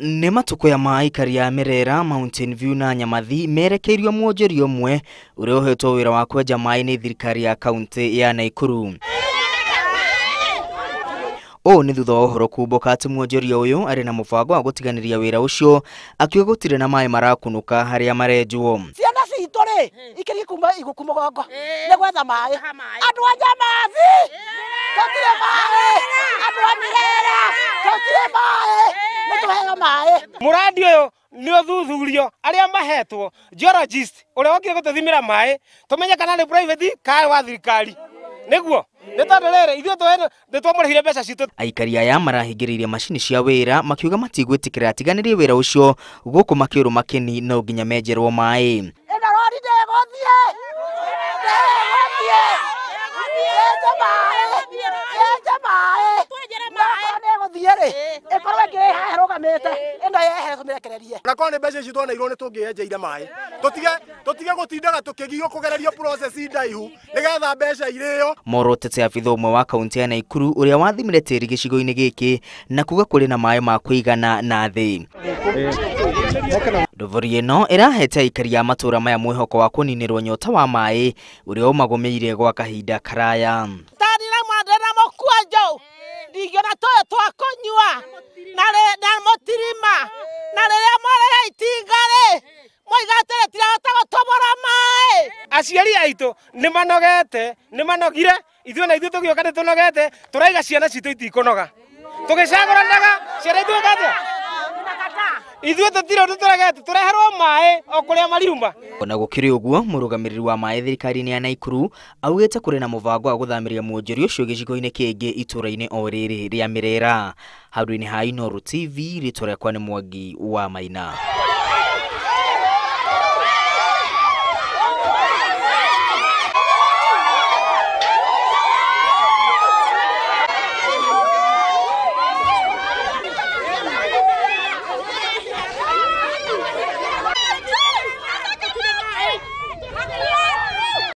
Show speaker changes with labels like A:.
A: Nĩ matukũ ya aikari a Merera, Mountain View na Nyamathi merekeirio mwonjoria ũmwe ũrĩa ũhetwo wĩra wa kwenja maĩ nĩ thirikari ya kaunti ya Nakuru. Ũũ nĩ thutha wa ũhoro kumbũka atĩ mwonjoria ũyũ arĩ na mũbango wa gũtiganĩria wĩra ũcio akiuga gũtirĩ na maĩ marakunũka harĩa marenjwo.
B: Ciana citũ rĩ ikĩrĩ kuma iguku mũgongo nĩ gwetha maĩ. Andũ a Nyamathi tũtirĩ maĩ, andũ a Mirera tũtirĩ maĩ, nĩ tũheo maĩ.
C: Mũrandi ũyũ nĩ ũthuthurio arĩa mahetwo geologist ũrĩa wokire gũtũthimĩra maĩ tũmenye kana nĩ private kana wa thirikari nĩguo nĩ tondũ rĩrĩ ithuĩ nĩ twamũrĩhire mbeca citũ.
A: Aikari aya marahingĩrĩirie macini cia wĩra makiuga matigwĩtĩkĩra atiganĩrie wĩra ũcio gũkũ makĩũrũma kĩni no nginya menjerwo maĩ.
B: Ĩno rori ndĩgũthiĩ, ndĩgũthiĩ, yenje maĩ, yenje maĩ, nakorwo nĩĩgũthiĩ rĩ ĩkorwo ĩngĩ haha ĩrũgamĩte ĩno yehere tũmĩrekererie.
D: Na korwo nĩ mbeca ici twaneirwo nĩ tũngĩenjeire maĩ tũtige gũtindaga tũkĩgio kũgererio process ndaihu nĩgetha mbeca irĩo.
A: Morotete abitha ũmwe wa kaunti ya Nakuru ũrĩa wathimire tĩri gĩcigo-inĩ gĩkĩ na kuga kũrĩ na maĩ ma kũigana na thĩ. Ndobori ĩno ĩrahete aikari a matũra maya mwĩhoko wa kũninĩrwo nyota wa maĩ ũrĩa ũmagũmĩire gwa kahinda karaya.
B: Ndingĩona tũyũ twa kũnyua na mũtirima na rĩrĩa mwarega itinga rĩ moiga atĩ rĩtirahota gũtobora maĩ.
C: Aciari aitũ nĩ manogete, nĩ manogire, ithuĩ na ithuĩ tũgĩũka nĩ tũnogete, tũraiga ciana citũ itikũnoga. Tũgĩcagũranaga ciana ithuĩ atĩa? Ithuĩ tũtirĩ ũndũ tũregete, tũreherwo maĩ o kũrĩa mariuma.
A: Ona gũkĩrĩ ũguo, mũrũgamĩrĩri wa maĩ thirikari-inĩ ya Nakuru augĩte kũrĩ na mũbango wa gũthamĩria mwonjoria ũcio gĩcigo-inĩ kĩngĩ itũũra-inĩ o rĩrĩ rĩa Mirera. Handũ-inĩ ha Inooro TV, rĩtwa rĩakwa nĩ Mwangi wa Maina.